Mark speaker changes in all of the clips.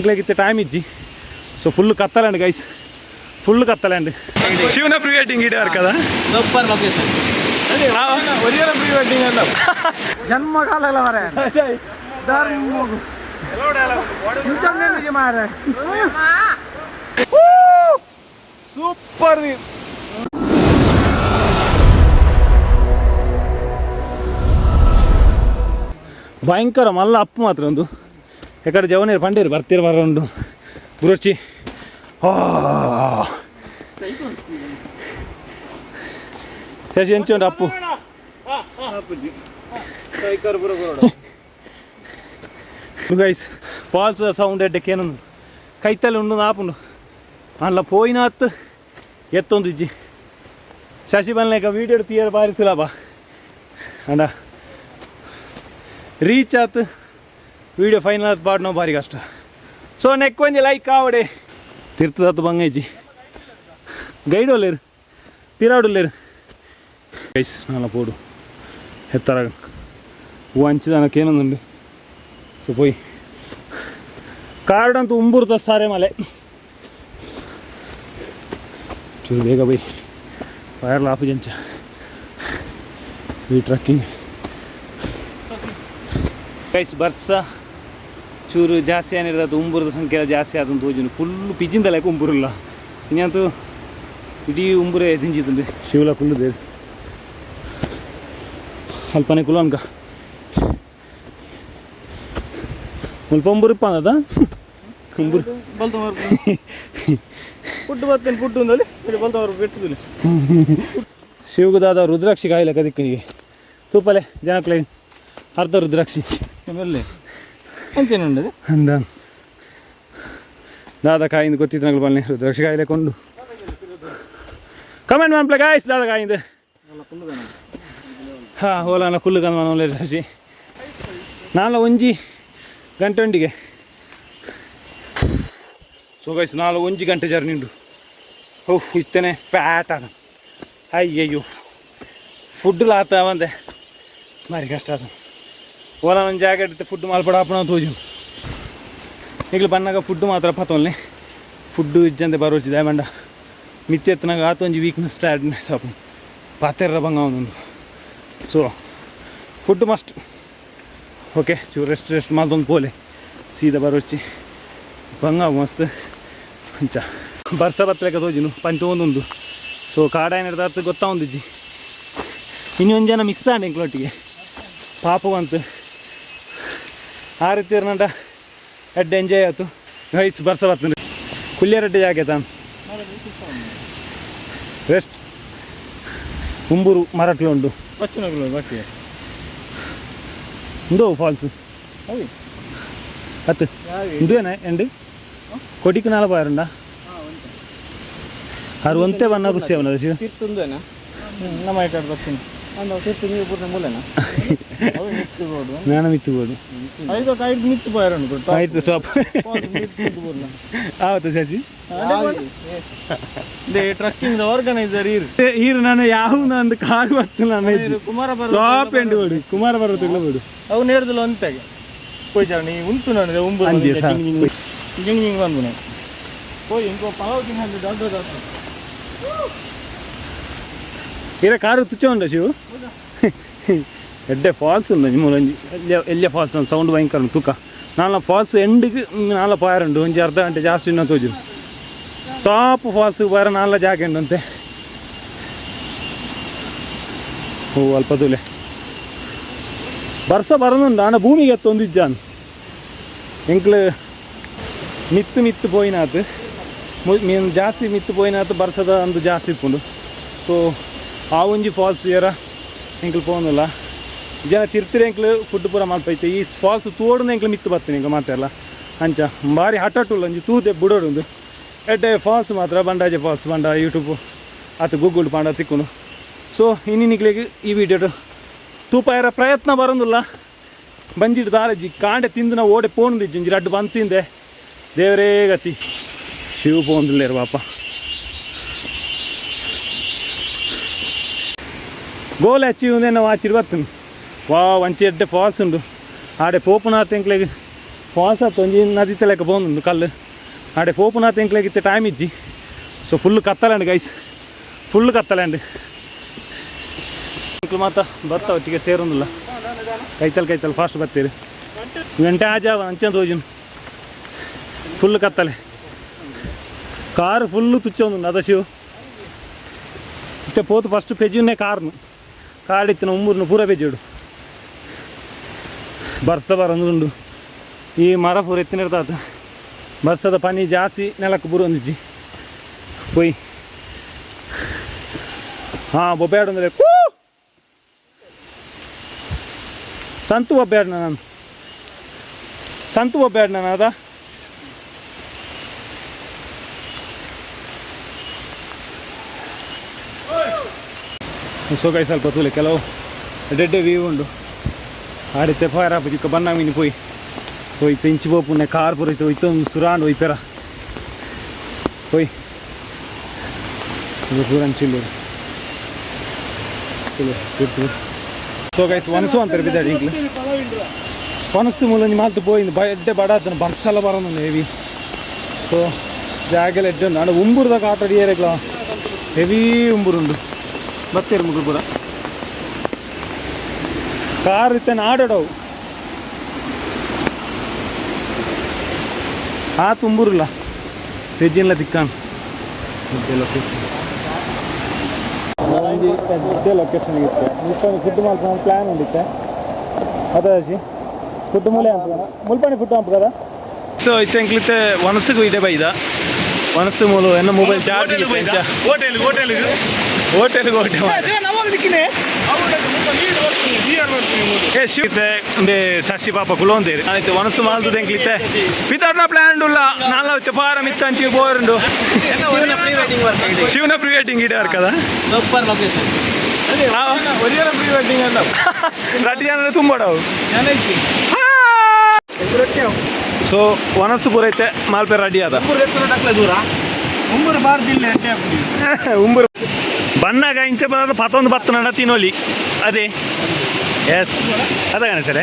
Speaker 1: ಎಂಕ್ಲೆಗ್ ಟೈಮ್ ಇಜ್ಜಿ. ಸೊ ಫುಲ್ ಕತ್ತಲಂಡ್ ಗೈಸ್, ಫುಲ್ ಕತ್ತಲಂಡ್. ಶಿವನ ಪ್ರೀ ವೆಡ್ಡಿಂಗ್ ಇಡೇ కదా.
Speaker 2: Super location.
Speaker 1: ಪ್ರೀ ವೆಡ್ಡಿಂಗ್ ಅಲ್ಲ.
Speaker 3: ಜನ್ಮಕಾಲ ಮರೆ ಧರ್ಮ ಮಾರೆ.
Speaker 1: ಸೂಪರ್. ಭಯಂಕರ ಮಲ್ಲ ಅಪ್ಪು ಮಾತ್ರ ಒಂದು ಎಕಡೆ ಜವನೇರು ಪಂಡೇರು ಬರ್ತೀರ ಬರ ಉಂಡು ಗುರುಚಿ. ಶಶಿ ಎಂಚ ಉಂಡು ಅಪ್ಪು? ಗೈಸ್, ಫಾಲ್ಸ್ ಸೌಂಡ್ ಎಡ್ಡೆಕ್ಕೇನೊಂದು ಕೈತಲ್ಲಿ ಉಂಡು ನಾಪುಂಡು ಅಲ್ಲ ಪೋಯಿನಾತ್ ಎತ್ತೊಂದಿಜ್ಜಿ. ಶಶಿ ಬನ್ಲೇಕ ವೀಡಿಯೋ ತೀಯರ್ ಬಾರಿ ಸುಲಭ ಅಂಡ ರೀಚ್ ಆತು ವೀಡಿಯೋ ಫೈನಲ್ ಆತ್ ಪಾಡ್ನೋ ಭಾರಿ ಕಷ್ಟ. ಸೊ ನೆಕ್ ಒಂಜಿ ಲೈಕ್ ಆವಡೆ. ತಿರ್ತದಾತು ಬಂಗೈಜಿ. ಗೈಡ್ ಒಲ್ಲೇರು, ಪಿರಾಡುಲ್ಲೇರು. ಗೈಸ್, ನಾಲ ಪೋಡು ಎತ್ತರ ಹೂ ಅಂಚಿದಾನಕ್ಕೆ ಏನೊಂದುಂಡು. ಸೊ ಪೋಯಿ ಕಾರ್ಡ್ ಅಂತೂ ಉಂಬುರ್ದ ಸಾರೆ ಮಲೆ. ಚೂರು ಬೇಗ ಬೈ ಫೈರ್ ಆಫ್ ಜಂಚ ಈ ಟ್ರಕ್ಕಿಂಗ್. ಗೈಸ್, ಬರ್ಸ ಚೂರು ಜಾಸ್ತಿ ಏನಿರ್ತದೆ, ಉಂಬುರದ ಸಂಖ್ಯೆ ಜಾಸ್ತಿ ಆದಂತ ತೋಜುಂಡು. ಫುಲ್ ಪಿಜಿಂದ ಲೆಕ್ಕ ಉಂಬುರುಲ್ಲ. ಇನ್ನಂತೂ ಇಡೀ ಉಂಬುರೆ ದಿಂಜಿತುಂಡು. ಶಿವಲ ಕುಲ್ಲುದೇರು ಅಲ್ಪನೆ ಕುಲು ಅನ್ಕ ಮುಲ್ಪ ಉಂಬುರು ಇಪ್ಪ ಉಂಬುರು.
Speaker 3: ಪುಟ್ಟು ಬರ್ತೇನೆ, ಪುಟ್ಟು ఉంದಲ್ಲಿ ಬಲ್ತವರು ಬೆಟ್ಟದಲ್ಲಿ.
Speaker 1: ಶಿವಗುದಾದ ರುದ್ರಾಕ್ಷಿ ಕಾಯಿಲೆ ಕದಿಕ್ಕನಿಗೆ ತೂಪಲೆ ಜನಕ್ಲೆ ಅರ್ಧ ರುದ್ರಾಕ್ಷಿ.
Speaker 3: ಮೆಲ್ಲೆ ಅಂಚೇನುಂಡದು.
Speaker 1: ಅಂದ ದಾದ ಕಾಯಿಂದ ಗೊತ್ತಿತ್ತು ನಂಗೆ ಬನ್ನಿ ರುದ್ರಾಕ್ಷಿ ಕಾಯಿಲೆ ಕೊಂಡು. ಕಮೆಂಟ್ ಮನ್ಪ್ಲೆ ಗಾಯ್ಸ್, ದಾದ ಕಾಯಿಂದ. ಹಾಂ, ಹೋಲಾನ ಕುಲ್ಲು ಕಂದ ಮನ ಶಶಿ. ನಾಲ ಒಂಜಿ ಗಂಟೆ ಉಂಡಿಗೆ. ಸೊ ಗೈಸ್, ನಾಲ್ ಒಂಜಿ ಗಂಟೆ ಜರ್ನಿ ಉಂಡು. ಓಹ್, ಇತ್ತನೆ ಫ್ಯಾಟ್ ಆದ. ಅಯ್ಯಯ್ಯೋ, ಫುಡ್ ಲಾತ ಬಂದೆ ಭಾರಿ ಕಷ್ಟ ಆದ. ಓಲಾ ಒಂದು ಜಾಕೆಟ್ ಫುಡ್ ಮಾಲ್ಪಡ ಆಪಣ ತೋಜು. ಈಗಲೂ ಬನ್ನಾಗ ಫುಡ್ ಮಾತ್ರ ಪತ್ತೊಲ್ನೆ. ಫುಡ್ ಇಜ್ಜಂತೆ ಬರೋಚಿದೆ ಬಂಡ ಮಿತ್ತಿ ಎತ್ತನಾಗ ಆತ ಒಂಜಿ ವೀಕ್ನೆಸ್, ಟೈರ್ಡ್ನೆಸ್ ಆಪುಂಡು. ಪಾತೆರ್ರ ಬಂಗ ಒಂದೊಂದು. ಸೊ ಫುಡ್ ಮಸ್ಟ್. ಓಕೆ, ಚೂರು ರೆಸ್ಟ್ ರೆಸ್ಟ್ ಮಲ್ತೊಂದು ಪೋಲೆ, ಸೀದಾ ಬರೋಚಿ. ಬಂಗ ಮಸ್ತ್ ಅಂಚ ಬರ್ಸ ಬತ್ತಲೆಕ್ಕ ತೋಜುನು ಪಂಚ ಒಂದೊಂದು. ಸೊ ಕಾಡಾಯನ ಗೊತ್ತಾ ಒಂದಿಜ್ಜಿ. ಇನ್ನೊಂದು ಜನ ಮಿಸ್ ಆಂಡ್ ಎಂಕ್ಲೊಟ್ಟಿಗೆ ಪಾಪ ಬಂತು. ಆ ರೀತಿ ಇರ್ನಂಡ ಎಡ್ಡೆ ಎಂಜಾಯ್ ಆಯ್ತು. ಗೈಸ್, ಬರ್ಸ ಬರ್ತದೆ. ಕುಲ್ಯರೆಡ್ಡೆ ಜಾಗೆ ತಾನು ರೆಸ್ಟ್. ಉಂಬೂರು ಮರಟ್ಲು ಉಂಡು.
Speaker 3: ಪಚ್ಚನಗಳು ಬಾಕಿ.
Speaker 1: ಉಂದು ಫಾಲ್ಸ್.
Speaker 3: ಅವಿ.
Speaker 1: ಅತ್ತು ಉಂದುವೇನೆ ಎಂಡ್ ಕೊಡಿಕ್ ನಾಲ ಪಾರುಂಡ ಆರು ಒಂತೆ ಬನ್ನ ಖುಷಿ ಅವನ ಶಿವ.
Speaker 2: ತಿರ್ತುಂದೇನಾ?
Speaker 3: ನಮ್ಮ ಐಕಾಡ್ ಬರ್ತೀನಿ.
Speaker 2: ಅಂದ ತಿರ್ತು ನೀವು ಪೂರ್ಣ ಮೂಲೆನಾ?
Speaker 3: ಅವು ಮಿತ್ತು ಬೋರ್ಡು.
Speaker 1: ನಾನು ಮಿತ್ತು ಬೋಡು.
Speaker 3: ಐದು ಐದು ಮಿತ್ತು ಬಾಯರ್ ಉಂಟು.
Speaker 1: ಆಯ್ತು, ಸ್ಟಾಪ್.
Speaker 3: ಮಿತ್ತು ಬೋರ್ನ.
Speaker 1: ಆವತ್ತು ಶಶಿ.
Speaker 3: They trekking organiser ಇರು.
Speaker 1: ಈರು ನಾನು ಯಾವ ನಂದು ಕಾರು ಬತ್ತು ನಾನು.
Speaker 3: ಕುಮಾರ.
Speaker 1: ಟಾಪ್ ಎಂಡ್ ಬೋಡು, ಕುಮಾರ ಪರ್ವತ ಬೋಡು.
Speaker 3: ಅವು ನೇರದಲ್ಲ ಒಂತೆಗೆ ಪೋಯ್ಚಾರ ನೀ ಉಂತು ನಾನು ಉಂಬು.
Speaker 1: ಅಂದ್ಯ ಸಾ.
Speaker 3: ಜಿಂಗ್ ಜಿಂಗ್ ಬಂದು ನಾನು పోయి ఇంకో పలావ్ తినండి డాక్టర్.
Speaker 1: ಇರ ಕಾರು ತುಚ್ಚ ಉಂಡ ಶಿವು. ಎಡ್ಡೆ ಫಾಲ್ಸ್ ಉಂಡು ಮೂಲಂಜಿ ಎಲ್ಯ ಎಲ್ಯ ಫಾಲ್ಸ್ ಒಂದು ಸೌಂಡ್ ಭಯಂಕರ ಉಂಟು. ತೂಕ ನಾಲ್ನ ಫಾಲ್ಸ್ ಎಂಡಿಗೆ ನಾಲ್ನ ಪಾಯರ್ ಉಂಡು. ಒಂಜಿ ಅರ್ಧ ಗಂಟೆ ಜಾಸ್ತಿ ಇನ್ನೂ ತೋಜು. ಟಾಪ್ ಫಾಲ್ಸ್ ಬಾರ ನಾಲ್ನ ಜಾಗ ಉಂಡು ಅಂತೆ. ಓ, ಅಲ್ಪ ತೂಲೆ ಬರ್ಸ ಬರನುಂಡು. ಆಂಡ ಭೂಮಿಗೆ ಎತ್ತೊಂದಿಜ್ಜಾನ್. ಎಂಕ್ಲು ಮಿತ್ತು ಮಿತ್ತು ಪೋಯಿನಾತ್ ಮೀನು ಜಾಸ್ತಿ ಮಿತ್ತು ಪೋಯಿನಾತ್ ಬರ್ಸದ ಒಂದು ಜಾಸ್ತಿ ಇಪ್ಪುಂಡು. ಸೊ ಆ ಒಂಜಿ ಫಾಲ್ಸ್ ಏರ ಎಂಕ್ಲು ಪೋವೊಂದುಲ್ಲ ಜನ ತಿರ್ತಿರ. ಎಂಕ್ಲು ಫುಡ್ ಪೂರ ಮಲ್ಪೈತೆ. ಈ ಫಾಲ್ಸ್ ತೋಡುನ ಎಂಕ್ಲು ಮಿತ್ತು ಬತ್ತೀನಿ ಎಂಕ್ಲು ಮಾತೆಲ್ಲ ಅಂಚ ಭಾರಿ ಹಠಟುಲ್ಲ ಒಂಜಿ ತೂದೆ ಬುಡೋಡುಂದು. ಎಡ್ಡೆ ಫಾಲ್ಸ್ ಮಾತ್ರ ಬಂಡಾಜೆ ಫಾಲ್ಸ್ ಬಂಡ ಯೂಟ್ಯೂಬ್ ಆತು ಗೂಗಲ್ ಪಾಂಡ ತಿಕ್ಕುನು. ಸೊ ಇನಿ ನಿಕ್ಲೆಗ್ ಈ ವಿಡಿಯೋಡು ತೂಪಾಯರ ಪ್ರಯತ್ನ ಬರೋದಿಲ್ಲ. ಬಂಜಿಡ್ ದಾಲಜಿ ಕಾಂಡೆ ತಿಂದು ನಾವು ಓಡೆ ಪೋಣದಿಜ್ಜಿ. ಒಂಜಿ ರಡ್ಡು ಬನ್ಸಿಂದೆ ದೇವರೇ ಗತಿ. ಶಿವ ಪೋಂದುಲ್ಲೇರು ಪಾಪ. ಗೋಲ್ ಅಚೀವ್ ನಾವು ಆಚಿರ್ ಬರ್ತುಂಡು. ವಾ, ಒಂಚಿ ಎಡ್ಡೆ ಫಾಲ್ಸ್ ಉಂಡು. ಆಡೆ ಪೋಪುನಾತ್ ಎಂಕ್ಲೆಗ್ ಫಾಲ್ಸ್ ಆತು ಒಂಜಿ ನದಿತ ಲೆಕ್ಕ ಪೋಂದು ಕಲ್ಲು ಆಡೆ ಪೋಪುನಾತ ಎಂಕ್ಲೆಗಿತ್ತೆ ಟೈಮ್ ಇಜ್ಜಿ. ಸೊ ಫುಲ್ ಕತ್ತಲಂಡ್ ಗೈಸ್, ಫುಲ್ ಕತ್ತಲಂಡ್. ಎಂಕ್ಲು ಮಾತ ಬತ್ತ ಒಟ್ಟಿಗೆ ಸೇರೊಂದಿಲ್ಲ, ಕೈತಲ್ ಕೈತಲ್ ಫಾಸ್ಟ್ ಬರ್ತೀರಿ. ಗಂಟೆ ಆಜಾವ ಅಂಚಂತ ತೋಜುನು ಫುಲ್ ಕತ್ತಲೆ. ಕಾರು ಫುಲ್ಲು ತುಚ್ಚೊಂದುಂಡು ಅದ ಶಿವ. ಇತ್ತೆ ಪೋತು ಫಸ್ಟ್ ಪೆಜುನ್ನೇ ಕಾರ್ನು ಕಾಡಿತ್ತಿನ ಉಂಬುರ್ನು ಪೂರ ಪೆಜುಡು. ಬರ್ಸ ಬರಂದುಂಡು ಈ ಮರ ಪೂರ ಎತ್ತಿನಿರ್ತಾತ. ಬರ್ಸದ ಪನಿ ಜಾಸ್ತಿ ನೆಲಕ್ಕೆ ಬುರೊಂದಿಜ್ಜಿ ಪೋಯ್. ಹಾಂ ಬೊಬ್ಬೆ ಕೂ ಸಂತು ಬೊಬ್ಬೆ ನಾನು ಸಂತು ಬೊಬ್ಬೆ ನಾನು ಅದ. ಸೊ ಕೈ ಸ್ವಲ್ಪ ತೂಲೆ ಕೆಲವು ಡೆಡ್ಡೆ ವ್ಯೂ ಉಂಡು. ಆಡಿತ್ತೆ ಫೈರ್ ಆಪು ಚಿಕ್ಕ ಬಣ್ಣ ಮೀನು ಪೋಯಿ. ಸೊ ಇತ್ತೆ ಇಂಚಿ ಪೋಪುನೆ ಕಾರ್ ಪೂರ ಇತ್ತು ಇತ್ತೊಂದು ಸುರಾಂಡ್ ಒಯ್ಪೆರ ಪೋಯ್. ಇದು ಪೂರ ಅಂಚಿಲ್ಲು. ಸೊ ಗೈಸ್ ಒನಸು ಅಂತಾರೆ ಬಿದ್ದಾಡಿ ಇಂಕ್ಲು ಒನಸು ಮೂಲಂಜಿ ಮಾಲ್ತು ಪೋಯಿಂದು ಎಡ್ಡೆ ಬಡಾತನ ಬರ್ಸಲ ಬರೋದು ಹೆವಿ. ಸೊ ಜಾಗೆಲ್ಲ ಎಡ್ಡೆ ಉಂಡು. ಅಂಡ ಉಂಬುರ್ದ ಕಾಟಡಿ ಏರೆಗ್ಲ ಹೆವಿ ಉಂಬುರುಂಡು. ಬತ್ತೇರು ಮುಗುರು ಪೂರ ಕಾರ್ ಇತ್ತೆ ಆಡೋಡವು ಆ ತುಂಬುರುಲ್ಲ ವೆಜ್ಜಿನ್ಲ ತಿಕ್ಕಾನ್. ಲೊಕೇಶನ್ ಎಡ್ಡೆ ಲೊಕೇಶನ್ ಇತ್ತು. ಮುಲ್ಪನಿ ಫುಡ್ ಮಲ್ಪನ ಪ್ಲ್ಯಾನ್ ಉಂಡಿತ್ತೆ ಅದಾಜಿ ಫುಡ್ ಮೂಲೆ ಅಂತ ಮುಲ್ಪನಿ ಫುಡ್ ಅಂಪು కదా. ಸೊ ಇತ್ತೆ ಎಂಕ್ಲಿತ್ತೆ ವನಸುಗು ಇದೆ ಬೈದ ವನಸು ಮೂಲು ಎನ್ನ mobile charge
Speaker 3: hotel hotel
Speaker 1: hotel hotel ಏ ಶಿವ ಇಂದೆ ಸಸಿ ಪಾಪ ಕುಲೋಂದೇರು ಆಯ್ತು ವನಸು ಮಾಲ್ದು ಎಂಕ್ಲಿತ್ತೆ ಪಿತರ್ನ ಪ್ಲ್ಯಾನ್ ಉಲ್ಲ ನಾಲ್ ಪಾರ ಮಿತ್ತಂಚಿ ಬೋರುಂಡು. ಶಿವನ ಪ್ರೀ ವೆಡ್ಡಿಂಗ್ ಇಡೆ కదా.
Speaker 2: Super location.
Speaker 3: ಪ್ರೀ ವೆಡ್ಡಿಂಗ್ ಅಂತ
Speaker 1: ರಡ್ಡಿ ಜನ ತುಂಬಡವು. ಸೊ ವನಸು ಪೂರ ಐತೆ ಮಾಲ್ಪೆ ರೆಡಿ ಆದ.
Speaker 3: ದೂರ ಉಂಬುರು ಬಾರ್ದಿಲ್ಲ.
Speaker 1: ಉಂಬುರು ಬನ್ನಾಗ ಇಂಚ ಬರೋದು ಪತ್ತೊಂದು ಬತ್ತು ನಡ ತಿನ್ನೋಲಿ ಅದೇ ಎಸ್ ಅದ ಸರ್.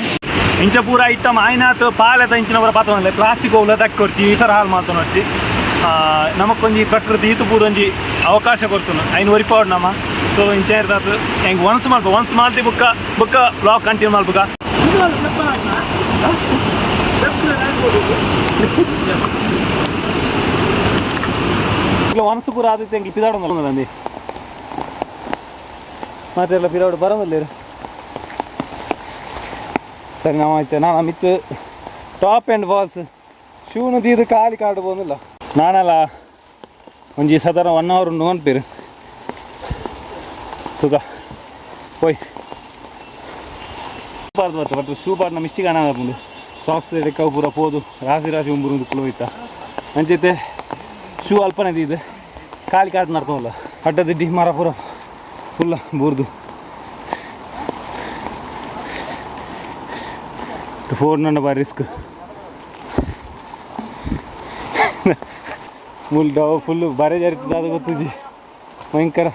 Speaker 1: ಇಂಚ ಪೂರ ಐಟಮ್ ಆಯ್ನಾತ್ ಪಾಲೆತ ಇಂಚಿನ ಪೂರ ಪತ್ತೊಂದು ಪ್ಲಾಸ್ಟಿಕ್ ಹೋಗ್ಲ ದಕ್ಕೊರ್ಚಿ ಈ ಸರ ಹಾಲು ಮಾತೊನೊರ್ಚಿ. ನಮಕ್ಕೊಂಜಿ ಪ್ರಕೃತಿ ಈತು ಪೂರ ಒಂಜಿ ಅವಕಾಶ ಕೊಡ್ತುನು ಐನ್ ಒರಿಪಾವಡ್ ನಮ. ಸೊ ಇಂಚ ಇರ್ತಾತು ಹೆಂಗೆ ಒನ್ಸ್ ಮಲ್ಪ ಒನ್ಸ್ ಮಾಲ್ತಿ ಬುಕ್ಕ ಬುಕ್ಕ ಬ್ಲಾಗ್ ಕಂಟಿನ್ಯೂ ಮಲ್ಪುಗ. ಒನ್ಸ್ ಪೂರ ಆದಿತ್ತೆ ಎಂಕ್ ಪಿದಾಡೊಂದು ಮಾತೆಲ್ಲ ಪಿದಾಡು ಬರೋದಿಲ್ಲ. ಸರಿ ನಾವು ಆಯ್ತು ನಾನು ಮಿತ್ತು ಟಾಪ್ ಆ್ಯಂಡ್ ಫಾಲ್ಸ್ ಶೂನು ದೀದು ಖಾಲಿ ಕಾಡು ಬಂದಿಲ್ಲ ನಾನಲ್ಲ ಒಂಜಿ ಸಾಧಾರಣ 1 ಅವರ್ ಉಂಡು ಅನ್ಪೇರು ತುಗ ಪೋಯ್ ಬಾರ್ದು ಬರ್ತದೆ. ಬಟ್ ಶೂ ಬಾರ್ನ ಮಿಸ್ಟಿಕ್ ಅನ್ನ ಉಂಡು ಸಾಕ್ಸ್ ರೆಕ್ಕ ಪೂರ ಪೋದು ರಾಸಿ ರಾಸಿ ಉಂಬುರು ಕುಲೋಯ್ತ ಅಂಚೈತೆ ಶೂ ಅಲ್ಪನೆ ಇದು ಖಾಲಿ ಕಾಡು ನಡ್ಕೊಂಡಲ್ಲ ಅಡ್ಡದಿಡ್ಡಿ ಮರ ಪೂರ ಫುಲ್ಲ ಬೂರ್ದು ಫೋನ್ ನನ್ನ ಬಾರಿ ರಿಸ್ಕ್. ಮುಲ್ ಡವ್ ಫುಲ್ ಬಾರಿ ಜರಿತದ ಅದು ಗೊತ್ತುಜಿ ಭಯಂಕರ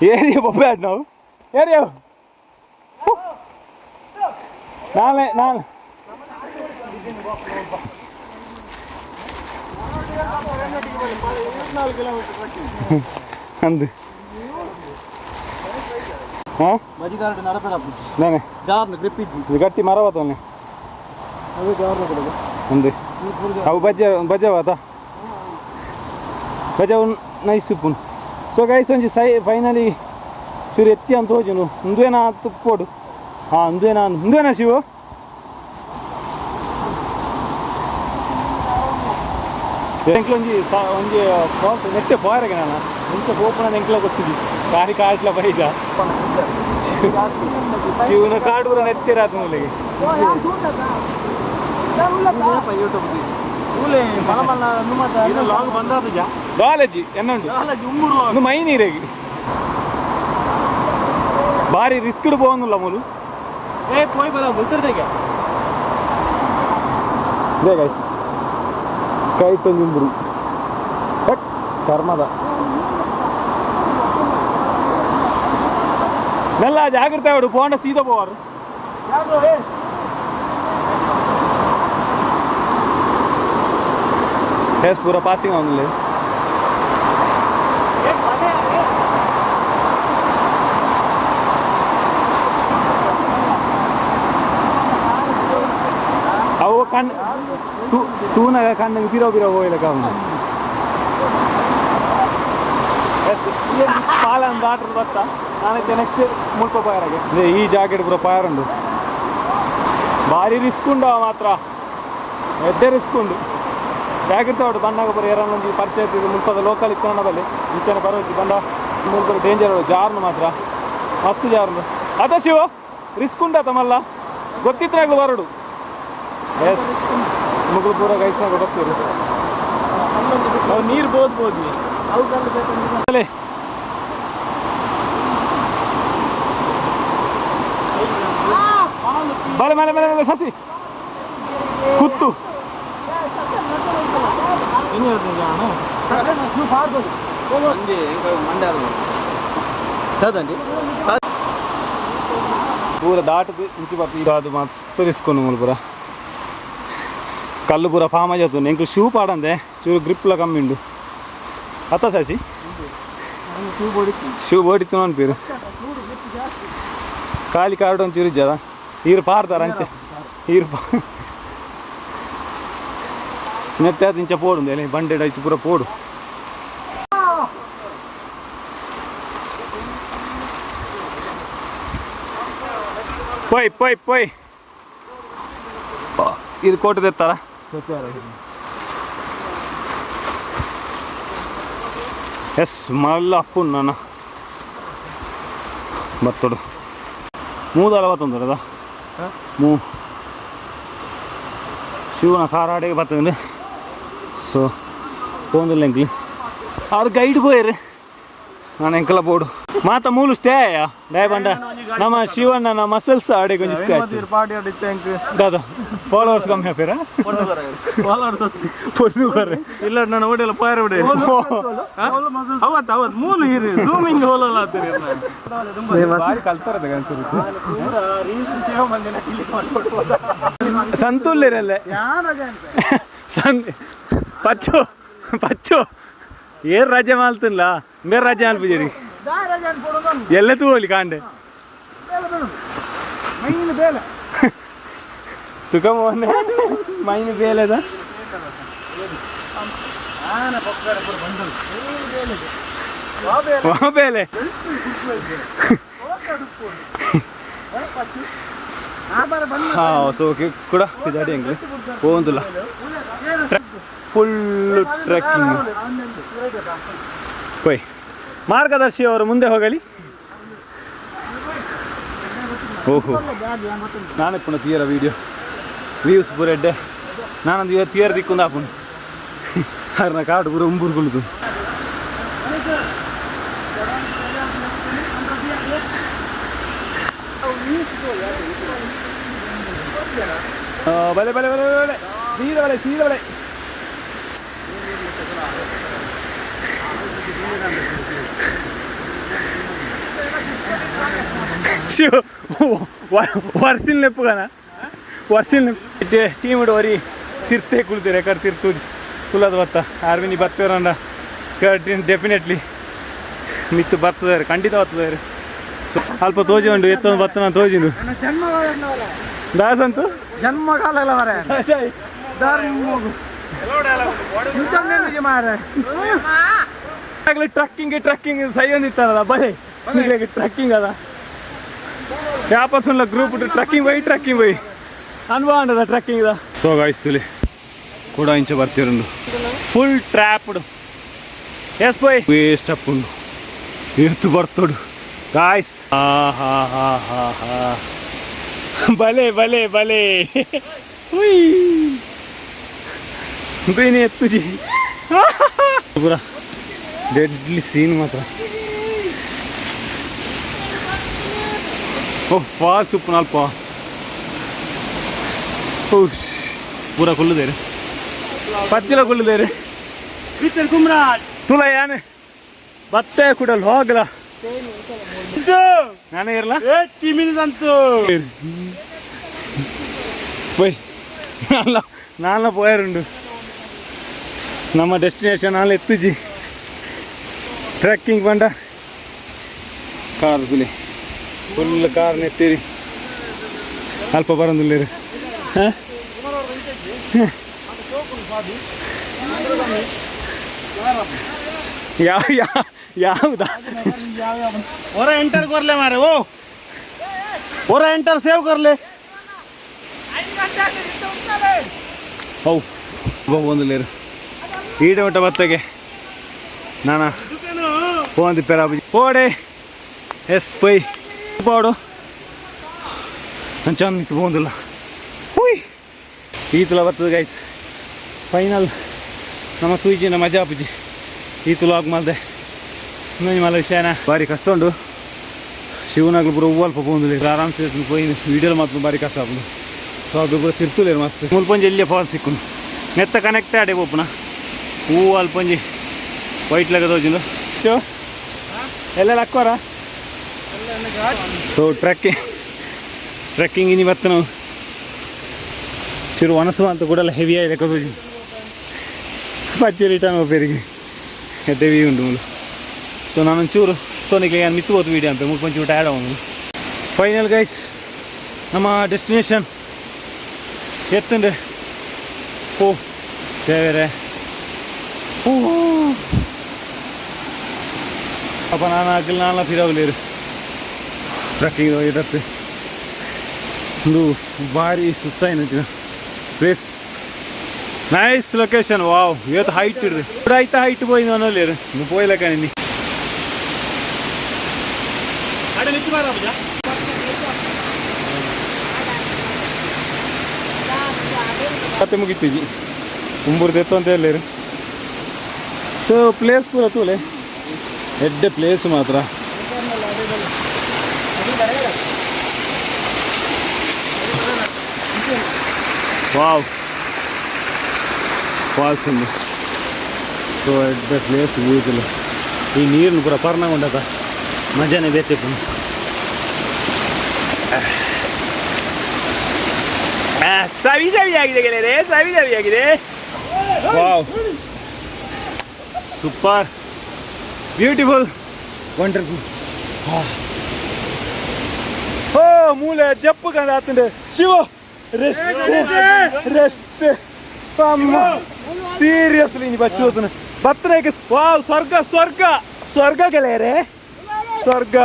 Speaker 1: ಏರಿಯಾ ಬೊಬ್ಬೆ ಆಡ್ ನಾವು ಏರಿಯಾ ನಾಳೆ ನಾಳೆ ಅಂದು ಹಾಂ
Speaker 2: ಮಜಿಗಾರಡು ನಡಪೆರ
Speaker 1: ನಾನೇ
Speaker 2: ಜಾರ್ನ ಗ್ರಿಪ್ ಇಜ್ಜಿ.
Speaker 1: ಇದು ಗಟ್ಟಿ ಮರ ಬತ್ತವನೆ
Speaker 2: ಅದು ಜಾರ್ನ ಕೊಡೋದು.
Speaker 1: ಅಂದು ಅವು ಬಜ್ಜೆ ಬಜ್ಜೆ ಬಾತ ಬಜ್ಜೆ ನೈಸ್ ಉಪ್ಪುನು. ಸೊ ಗೈಸ್ ಒಂಜಿ ಸೈ ಫೈನಲಿ ಚೂರು ಎತ್ತಿ ಅಂತ ಹೋಜುನು ಉಂದುವೇನಾ ತುಪ್ಪೋಡು. ಹಾಂ ಉಂದುವೇನಾ ಉಂದುವೇನಾ ಶಿವು ಎಂಕ್ಲೊಂಜಿ ಒಂಜಿ ಫಾಲ್ಸ್ ನೆಟ್ಟೆ ಫಾರೆಗೆ ನಾನು ಇಂಚ ಪೋಪುನ ಎಂಕ್ಲ ಗೊತ್ತಿದ್ದಿ ಕಾರಿ ಕಾಟ್ಲ ಬೈದ ಶಿವನ ಕಾಡೂರ ನೆತ್ತಿರಾತು ಮೂಲೆಗೆ.
Speaker 3: ಲಾಂಗ್ ಬಂದಾದ
Speaker 1: ಕಾಲೇಜಿ ಎನ್ನುಂಡು ಒಂದು ಮೈ ನೀರೇಗಿ ಬಾರಿ ರಿಸ್ಕ್ ಪೋವೊಂದುಲ್ಲ ಮೂಲು.
Speaker 3: ಏ ಪೋಯ್ ಬರ ಬುಲ್ತಿರ್ದೇಗೆ.
Speaker 1: ಇದೇ ಗೈಸ್ ಕೈ ತೊಂದುಂಬುರು ಕರ್ಮದ ಮೆಲ್ಲ ಜಾಗ್ರತೆ ಅವಡು ಪೋಂಡ ಸೀದಾ ಪೋವಾರು. ಎಸ್ ಪೂರ ಪಾಸಿಂಗ್ ಆವೊಂದುಲ್ಲೆ. ಅವು ಕಣ್ಣು ತೂನಾಗ ಕಣ್ಣಿಗೆ ಬಿರೋ ಬಿರೋ ಹೋಗ್ಲಿಕ್ಕೆ ಅವನು. ಎಸ್, ಪಾಲನ್ ದಾಟ್ರ ಬತ್ತ ನಾನೈತೆ ನೆಕ್ಸ್ಟ್ ಮುಲ್ಪ ಪಾಯರಾಗೆ. ಈ ಜಾಕೆಟ್ ಪೂರ ಪಾಯರುಂಡು. ಭಾರಿ ರಿಸ್ಕ್ ಉಂಡು ಮಾತ್ರ, ಎಡ್ಡೆ ರಿಸ್ಕ್ ಉಂಡು. ಜಾಕೆಟ್ ತೋಟ ಬಂದಾಗ ಪೂರ ಏರೊಂದು ಪರಿಚಯ ಇತ್ತು ಮುಲ್ಪದ ಲೋಕಲ್ ಇತ್ತು ಬಲ್ಲಿ ಈಚೆನ ಬರೋಜಿ ಬಂದ ಮುಲ್ಪ ಡೇಂಜರ್ ಜಾರ್ನು ಮಾತ್ರ, ಮಸ್ತ್ ಜಾರ್ನು. ಅದ ಶಿವ ರಿಸ್ಕ್ ಉಂಡಾತ ಮಲ್ಲ ಗೊತ್ತಿತ್ರಾಗ್ಲು ಬರೋಡು. ಎಸ್, ಮುಗುಳು ಪೂರ ಗೈಸ್ನಾಗ ಬರ್ತೀರಿ.
Speaker 3: ಅವು ನೀರು ಬೋದು ಬೋದು.
Speaker 1: ಅಲ್ಲೇ ಬಲೆ ಮಲೆ ಮಲೆ ಮಲೆ ಶಶಿ ಕುತ್ತು. ಪೂರ ದಾಟದು ಇಂಚಿ ಬರ್ತು. ಅದು ಮಸ್ತ್ ರಿಸ್ಕ್ ಉಂಡು. ಪೂರ ಕಲ್ಲು ಪೂರ ಫಾಮ ಜಾತು. ಎಂಕು ಶೂ ಪಾಡಂದೆ ಚೂರು ಗ್ರಿಪ್ಲ ಕಮ್ಮಿ ಉಂಡು. ಅತ್ತ ಶಶಿ ಶೂ ಬೋಡಿತ್ತು ಅನ್ಪೀರು ಖಾಲಿ ಕಾರ್ಡ್ ಒಂಚೂರು ಇಜ್ಜದ ಈರು ಪಾರ್ತಾರ ಅಂಚೆ ಈರು ಪಾ ಸ್ನೆಟ್ ಇಂಚ ಪೋಡು ಎಲೆ ಬಂಡೆಡ್ ಐತು ಪೂರ ಪೋಡು. ಪೊಯ್ ಪೊಯ್ ಪೊಯ್ ಇದು ಕೋಟೆ ತೆತ್ತಾರ. ಎಸ್, ಮಲ್ಲ ಅಪ್ಪು ನನ್ನ ಬತ್ತೋಡು ಮೂದಲ ಬತ್ತೊಂದರದ ಮೂ ಶಿವನ ಕಾರಾಡಿಗೆ ಬರ್ತದೆ. ಸೊ ಪೋಂದಿಲ್ಲ ಎಂಕ್ಲಿ ಅವ್ರು ಗೈಡ್ ಪೋಯರು. ನಾನು ಎಂಕಲ ಬೋಡು ಮಾತ ಮೂಲು ಸ್ಟೇ ದಯ ಬಂಡ ನಮ್ಮ ಶಿವಣ್ಣನ ಮಸಲ್ಸ್ ಆಡೆ ಕೊಂಚ ಸ್ಕ್ರಾಚ್ ದಾದಾ ಫಾಲೋವರ್ಸ್ ಕಮ್ಮಿ ಆಪೇರ ಪೊಣ್ಣು ಬರ್ರೆ.
Speaker 3: ಇಲ್ಲ, ನಾನು ಓಡಿಲ್ಲ ಪಾಯರ ಬಿಡಿ. ಅವತ್ತು ಅವತ್ತು ಮೂಲು ಇರಿ ಝೂಮಿಂಗ್ ಹೋಲಲ್ಲ ಆತೀರಿ.
Speaker 1: ಭಾರಿ ಕಲ್ತಾರದ ಅನ್ಸುತ್ತೆ ಸಂತುಲ್ಲಿರಲ್ಲೇ ಸನ್ ಪಚ್ಚು ಪಚ್ಚು ಏರ್ ರಜೆ ಮಾಲ್ತಿಲ್ಲ ಬೇರೆ ರಜೆ ಅಲ್ಪುಜರಿ ಎಲ್ಲ ತೂವಲಿ ಕಾಂಡೆ ತುಕ ಮೋಹನ್ ಮೈನ್ ಬೇಲೆದ ಬೇಲೆ. ಹಾಂ, ಸೊ ಕೂಡ ಪಿದಾಡಿ ಎಂಗ್ಲಿ ಪೋಂದುಲ್ಲ ಫುಲ್ ಟ್ರೆಕ್ಕಿಂಗ್. ಕೊಯ್ ಮಾರ್ಗದರ್ಶಿ ಅವರು ಮುಂದೆ ಹೋಗಲಿ. ಓಹೋ, ನಾನೇ ಪುನಃ ತೀಯರ ವೀಡಿಯೋ ವ್ಯೂಸ್ ಪೂರ ಎಡ್ಡೆ. ನಾನೊಂದು ತೀಯರ ದಿಕ್ಕೊಂದು ಆಪುನು ಅರ್ನ ಕಾಡು ಪೂರ ಉಂಬೂರು ಕುಳ್ಳುದು. ಬಲೆ ಬಲೆ ಬಲೆ ಬಲೆ ಸೀದಾ ಬಲೆ ಸೀದಾ ಬಲೆ. ಶಿವ ವರ್ಸಿಲ್ ನೆಪ್ಪುಗನ ವರ್ಸಿಲ್ ಟೀಮ್ ವರಿ ತಿರ್ತೆ ಕುಳ್ತೀರಿ ಕರ್ ತಿರ್ತು ಕುಲ್ಲದ ಬತ್ತ ಆರ್ಮಿನಿ ಬರ್ತೇವರಂಡ ಡೆಫಿನೆಟ್ಲಿ ಮಿತ್ತು ಬರ್ತದಾರೆ, ಖಂಡಿತ ಬರ್ತದಾರೆ. ಅಲ್ಪ ತೋಜಿ ಉಂಡು ಎತ್ತೊಂದು ಬತ್ತ ನಾನು ತೋಜಿಂಡು ದಾಸ್ ಅಂತೂ
Speaker 2: ಜನ್ಮಕಾಲ
Speaker 1: ಟ್ರಕ್ಕಿಂಗ್ ಟ್ರಕ್ಕಿಂಗ್ ಸೈ ಒಂದಿತ್ತಾರಲ್ಲ ಬಲೆ ಟ್ರಕ್ಕಿಂಗ್ ಅದ ಯಾಪತ್ತುಲ್ಲ ಗ್ರೂಪ್ ಟ್ರಕ್ಕಿಂಗ್ ಬೈ ಟ್ರಕ್ಕಿಂಗ್ ಬೈ ಅನುಭವ ಅಂಡದ ಟ್ರಕ್ಕಿಂಗ್ the. So guys, ತುಲಿ ಕೂಡ ಇಂಚ ಬರ್ತಿರುಂಡು ಫುಲ್ ಟ್ರ್ಯಾಪ್ಡ್. ಎಸ್ ಬೈ ವೇಸ್ಟ್ ಅಪ್ ಉಂಡು ಎತ್ತು ಬರ್ತೋಡು ಗಾಯ್ಸ್. ಹಾ ಹಾ ಹಾ ಹಾ ಹಾ ಬಲೆ ಬಲೆ ಬಲೆ ಉಯ್ ಬೇನೆ ಎತ್ತುಜಿ ಪೂರ ಡೆಡ್ಲಿ ಸೀನ್ ಮಾತ್ರ. ಓ ಫಾಲ್ಸ್ ಉಪ್ಪು ನಲ್ಪ ಓ ಪೂರ ಕುಲ್ಲುದೇರು ಪಚ್ಚಿಲ ಕುಲ್ಲುದೇರು ತುಲ ಯಾನೆ ಬತ್ತೆ ಕುಡಲ್ ಹೋಗಲ ನಾನೇ ಇರಲ ಪೋಯ್ ನಾನ ನಾನ ಪೋಯರುಂಡು. ನಮ್ಮ ಡೆಸ್ಟಿನೇಷನ್ ಅಲ್ಲಿ ಎತ್ತುಜಿ ಟ್ರೆಕ್ಕಿಂಗ್ ಬಂಡ ಕಾರ್ ತುಲಿ ಫುಲ್ ಕಾರ್ ನೆತ್ತೀರಿ ಅಲ್ಪ ಬರಂದಿಲ್ಲ. ಹಾಂ, ಯಾವ ಯಾವ ಯಾವುದಾ?
Speaker 2: ಹೊರ ಎಂಟರ್ ಕೊರ್ಲೆ ಮಾರೆ, ಓ ಹೊರ ಎಂಟರ್ ಸೇವ್ ಕೊರ್ಲೆ.
Speaker 1: How ಒಂದುಲೇರು ಈಡ ಮಟ್ಟ ಬತ್ತಗೆ ನಾನ ಪೋಂದಿ ಪೆರಾಬುಜಿ ಪೋಡೆ ಎಸ್ ಪೈ ಪೋಡು ಅಂಚ ನಿಂತು ಪೋಂದಿಲ್ಲ. ಹುಯ್, ಈತಲ ಬರ್ತದೆ ಗೈಸ್. ಫೈನಲ್ ನಮ್ಮ ತೂಜಿನ ಮಜಾ ಆಪುಜಿ. ಈತ ಲಾಗ್ ಮಲ್ದೆ ಇನ್ನೊಂದು ಮಲ್ಲ ವಿಷಯನ ಭಾರಿ ಕಷ್ಟ ಉಂಡು. ಶಿವನಾಗ್ಲು ಪೂರ ಹೂವು ಅಲ್ಪ ಪೋಂದಿಲ್ಲ, ಆರಾಮ್ಸೆ ಪೋಯಿ. ವೀಡಿಯೋ ಮಾತ್ರ ಭಾರಿ ಕಷ್ಟ ಆಪುಂಡು. ಸೊ ಅದು ಪೂರ ತಿರ್ತುಲೇರು ಮಸ್ತ್. ಮುಲ್ಪೊಂಜಿ ಎಲ್ಲಿಯ ಫಾಲ್ಸ್ ಸಿಕ್ಕುಂಡು, ನೆತ್ತ ಕನೆಕ್ಟ್ ಆಡೆ ಪೋಪುನ. ಹೂವು ಅಲ್ಪೊಂಜಿ ವೈಟ್ ಲೆಕ್ಕ ತೋಜುಂಡು. ಸೊ ಎಲ್ಲ ಅಕ್ಕೋರ. ಸೊ ಟ್ರೆಕ್ಕಿಂಗ್ ಟ್ರೆಕ್ಕಿಂಗ್ ಇನಿ ಬತ್ತ ನಾವು ಚಿರು ಒಣಸು ಅಂತ ಕೂಡ ಹೆವಿ ಆಗಿ ಲೆಕ್ಕ ತೋಜು. ಪಚ್ಚಿ ರಿಟರ್ನ್ ಹೋಗ್ಬೇರಿಗೆ ಹೆವಿ ಉಂಟು ಮುಲು. ಸೊ ನಾನು ಚೂರು ಸೋನಿಗೆ ಏನು ಮಿತ್ತು ಹೋತು ವೀಡಿಯೋ ಅಂತ ಮುಲ್ಪೊಂಚೂರು ಟಯರ್ಡ್ ಅವನು. ಫೈನಲ್ ಗೈಸ್, ನಮ್ಮ ಡೆಸ್ಟಿನೇಷನ್ ಎತ್ತುಂಡು. ಓ ದೇವರೇ, ಓ ಅಪ್ಪ, ನಾನು ಹಾಕಲಿ ನಾನು ಫಿರಾಗಲೇರು. ಟ್ರೆಕ್ಕಿಂಗ್ ಹೋಗಿರತ್ತೆ ಒಂದು ಭಾರಿ ಸುಸ್ತಾಯಿನ ಪ್ಲೇಸ್. ನೈಸ್ ಲೊಕೇಶನ್, ವಾವ್. ಇವತ್ತು ಹೈಟ್ ಇಡ್ರಿ ಆಯ್ತಾ, ಹೈಟ್ ಪೋಯಿ ಅನ್ನೋಲೇರು ಪೋಯ್ಲಕ್ಕ ನಿನ್ನೆ.
Speaker 2: ಅಡೆ ನಿಂತು ಬಾರ.
Speaker 1: ಕತೆ ಮುಗಿತೀಜಿ, ಉಂಬುರ್ದು ಎತ್ತು ಅಂತ ಹೇಳಿರು. ಸೊ ಪ್ಲೇಸ್ ಪೂರ ತೂಲೆ, ಎಡ್ಡೆ ಪ್ಲೇಸ್ ಮಾತ್ರ. ವಾವ್, ಫಾಲ್ಸ್ ಉಂಡು. ಸೊ ಎಡ್ಡೆ ಪ್ಲೇಸ್ ಬ್ಯೂಟಿಫುಲ್. ಈ ನೀರನ್ನು ಪೂರ ಪರ್ನಗೊಂಡತ ಮಜಾನೆ ಬೇತೆ. ಸವಿ ಸವಿ ಆಗಿದೆ ಗೆಳೆಯರೆ, ಸವಿ ಸವಿ ಆಗಿದೆ. ವಾವ್, ಸೂಪರ್, ಬ್ಯೂಟಿಫುಲ್, ವಂಡರ್ಫುಲ್. ಓ ಮೂಲೆ ಜಪ್ಪು ಕಂಡ ಆತಂಡೆ. ಶಿವ, ರೆಸ್ಟ್ ರೆಸ್ಟ್ ಅಮ್ಮ. ಸೀರಿಯಸ್ಲಿ ನೀ ಬಚ್ಚಿ ಹೋತನ ಬತ್ತನೇಗೆ. ವಾವ್, ಸ್ವರ್ಗ ಸ್ವರ್ಗ ಸ್ವರ್ಗ ಗೆಳೆಯರೆ, ಸ್ವರ್ಗ.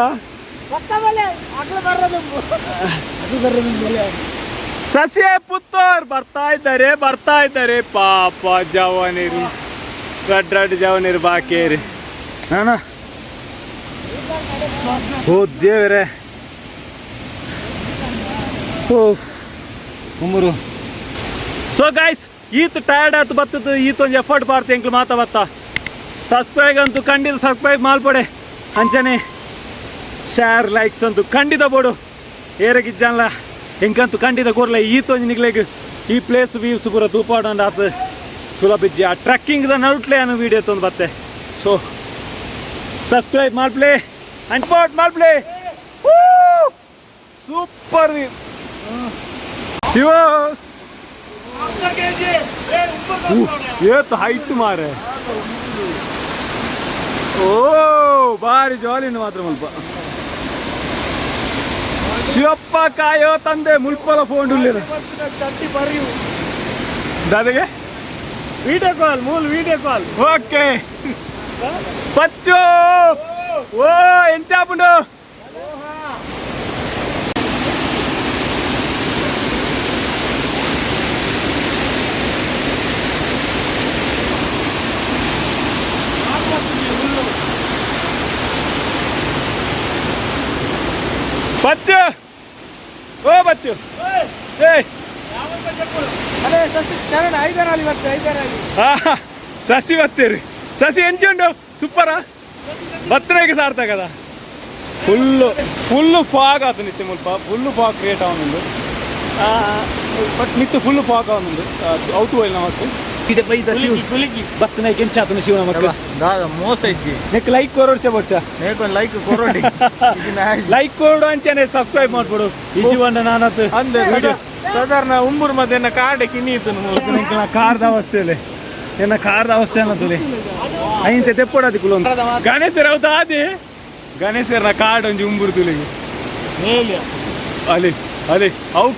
Speaker 1: ಸಸ್ಯ ಪುತ್ತೋರ್ ಬರ್ತಾ ಇದ್ದಾರೆ, ಬರ್ತಾ ಇದ್ದಾರೆ. ಪಾಪ ಜವನಿರು, ರಡ್ ರಡ್ ಜವನಿರು ಬಾಕೇರಿ. ನಾನ ಓ ದೇವರೇ, ಓ ಉಮ್ಮರು. ಸೊ ಗೈಸ್, ಈತ ಟಯರ್ಡ್ ಆತು ಬತ್ತದ. ಈತ ಒಂದು ಎಫರ್ಟ್ ಬಾರ್ತು ಎಂಕ್ಲು ಮಾತಾ ಬತ್ತ. ಸಬ್ಸ್ಕ್ರೈಬ್ ಅಂತೂ ಖಂಡಿತ ಸಬ್ಸ್ಕ್ರೈಬ್ ಮಾಲ್ಪಡೆ. ಅಂಚನೆ ಶೇರ್ ಲೈಕ್ಸ್ ಅಂತೂ ಖಂಡಿತ ಬೋಡು. ಏರಗಿಜ್ಜನ್ಲ ಎಂಕಂತೂ ಖಂಡಿತ ಕೊರ್ಲೆ. ಈತ ಒಂಜಿ ನಿಗ್ಲೆಗ್ ಈ ಪ್ಲೇಸ್ ವ್ಯೂಸ್ ಪೂರ ತೂಪಾಡೊಂದು ಆತು ಸುಲಭ ಇಜ್ಜಿ. ಆ ಟ್ರೆಕ್ಕಿಂಗ್ ದ ನಡುಟ್ಲೆ ಅನ್ನು ವೀಡಿಯೋ ತಂದು ಬತ್ತೆ. ಸೊ ಸಬ್ಸ್ಕ್ರೈಬ್ ಮಾಡ್ಪ್ಲೆ ಅಂಡ್ ಸಪೋರ್ಟ್ ಮಾಡ್ಪ್ಲೆ. ಸೂಪರ್ ಶಿವ, ಏತ್ ಹೈಟ್ ಮಾರೆ. ಓ ಬಾರಿ ಜಾಲಿ ಮಾತ್ರ ಮುಲ್ಪ. ಶಿವಪ್ಪ ಕಾಯೋ ತಂದೆ ಮುಲ್ಪಲ ಫೋನ್ ದಾದಗೆ.
Speaker 3: ವಿಡಿಯೋ ಕಾಲ್ ಮೂಲ, ವಿಡಿಯೋ ಕಾಲ್.
Speaker 1: ಓಕೆ ಪಚ್ಚು, ಓ ಎಂಚಾಪುಂಡು? ಬಚ್ಚು, ಓ ಬಚ್ಚು, ಏಯ್.
Speaker 3: ಅದೇ ಸಸಿ ಚರಣ ಐದರಲ್ಲಿ ಬರ್ತದೆ, ಐದರಲ್ಲಿ.
Speaker 1: ಆ, ಸಸಿ ಬತ್ತೀರಿ. ಸಸಿ ಎಂಚುಂಡು? ಸೂಪರಾ ಬತ್ತನೇಗೆ ಸಾರ್ತಕದ. ಫುಲ್ಲು ಫುಲ್ಲು ಫಾಗ್ ಆತು ನಿತ್ಯ ಮುಲ್ಪ. ಫುಲ್ಲು ಫಾಗ್ ಕ್ರಿಯೇಟ್ ಆವೊಂದುಂಡು. ಬಟ್ ನಿತ್ಯ ಫುಲ್ಲು ಫಾಗ್ ಆವೊಂದುಂಡು. ಔಟ್ ಒಯ್ಲ್ ನಮಕ್ ಇದೆ ಬೈದ ಶಿವ ಬತ್ತನೇಗೆ ಎಂಚಾತನ ಶಿವ ನಮಕ್.
Speaker 3: ದಾದ ಮೋಸ ಇಜ್ಜಿ.
Speaker 1: ನೆಕ್ ಲೈಕ್ ಕೊರೋಡ್ಚೆ ಬೋಡ್ಚ.
Speaker 3: ನೇಕೊಂದು ಲೈಕ್ ಕೊರೋಡಿ.
Speaker 1: ಲೈಕ್ ಕೊಡು, ಅಂಚನೆ ಸಬ್ಸ್ಕ್ರೈಬ್ ಮಾಡ್ಬಿಡು. ಇಜ್ಜಿ ನಾನತ್
Speaker 3: ಅಂದೆ ಸಾಧಾರಣ ಉಂಬುರ್ ಮಧ್ಯಾಹ್ನ ಕಾಡೆ ಕಿನಿ ಇತ್ತು.
Speaker 1: ಕಾರ್ದ ಅವಸ್ಥೆಯಲ್ಲಿ ಎನ್ನ ಕಾರ್ದ ಅವಸ್ಥೆ ಅಲ್ಲ ತುಲೆ. ಐಂತೆ ತೆಪ್ಪೊಡಾದಿ ಕುಲೊಂದು ಗಣೇಶರ ಅವತ ಆದಿ ಗಣೇಶರ್ನ ಕಾರ್ಡ್ ಒಂಜಿ ಉಂಬುರು ತುಲೆಗೆ. ಅಲ್ಲಿ ಅಲ್ಲಿ ಅವು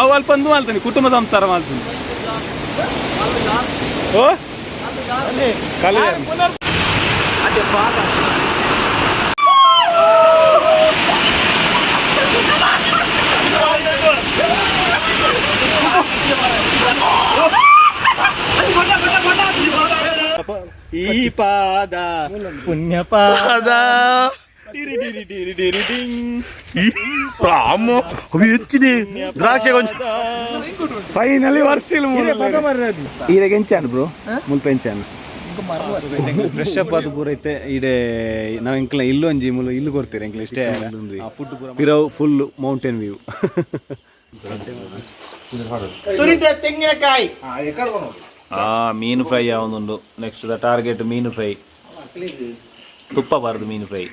Speaker 1: ಅವು ಅಲ್ಪ ಒಂದು ಮಾಡ್ತಾನೆ, ಕುಟುಂಬ ಸಂಸಾರ ಮಾಡ್ತಾನೆ. ಓ ಕಲೆ.
Speaker 3: ಈ ಪಾದ ಪುಣ್ಯ ಪಾದ.
Speaker 2: ಅಮ್ಮ, ಅవి ಹೆಚ್ಚಿನಿ ದ್ರಾಕ್ಷಿ ಕೊಂಚ.
Speaker 1: ಫೈನಲಿ ವರ್ಸಿಲ್ ಈರೆಗೆ ಎಂಚಾನ್ ಬ್ರೋ, ಮುಲ್ಪ ಎಂಚಾನ್ ಫ್ರೆಶ್ ಅಪ್ ಅದು ಪೂರ ಇತ್ತೆ. ಈಡೆ ನಾವು ಎಂಕ್ಲ ಇಲ್ಲೊಂಜಿ ಮುಲು ಇಲ್ಲು ಕೊಡ್ತೀರಿ ಎಂಕ್ಲ ಇಷ್ಟೇ. ಫುಡ್ ಪಿರವ್ ಫುಲ್ ಮೌಂಟೇನ್ ವ್ಯೂ.
Speaker 2: ತೆಂಗಿನಕಾಯಿ.
Speaker 1: ಮೀನು ಫ್ರೈ ಯಾವೊಂದುಂಡು. ನೆಕ್ಸ್ಟ್ the target ಮೀನು ಫ್ರೈ. ತುಪ್ಪ ಬಾರದು ಮೀನು ಫ್ರೈ.